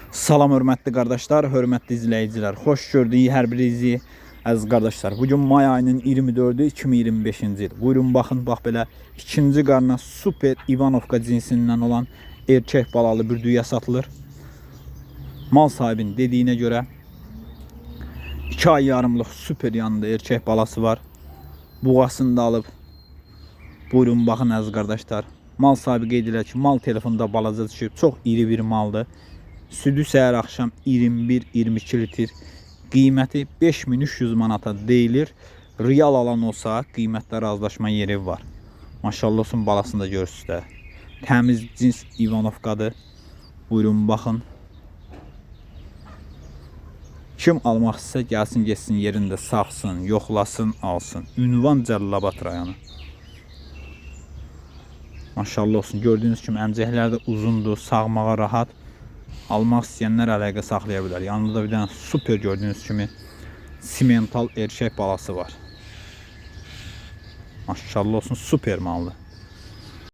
Salam hörmətli qardaşlar, hörmətli izləyicilər. Xoş gördük hər birinizi, əziz qardaşlar. Bugün may ayının 24-ü 2025-ci il. Buyurun baxın, bax belə ikinci qarna super İvanovka cinsindən olan erkək balalı bir düyə satılır. Mal sahibinin dediyinə görə 2 ay yarımlıq super yanında erkək balası var. Buğasını da alıb. Buyurun baxın, əziz qardaşlar. Mal sahibi qeyd edir ki, mal telefonda balaca düşüb. Çox iri bir maldır. Südü səhər axşam 21-22 litr. Qiyməti 5300 manata deyilir. Real alan olsa qiymətdə razılaşma yeri var. Maşallah olsun, balasını da görürsünüz də. Təmiz cins İvanovkadır. Buyurun baxın. Kim almaq istəsə gəlsin, getsin yerində sağsın, yoxlasın, alsın. Ünvan Cəlilabad rayonu. Maşallah olsun. Gördüyünüz kimi əmcəklər də uzundur, sağmağa rahat. Almaq istəyənlər əlaqə saxlaya bilər. Yanında da bir dənə super, gördüyünüz kimi simental erkək balası var. Maşallah olsun, super mallı.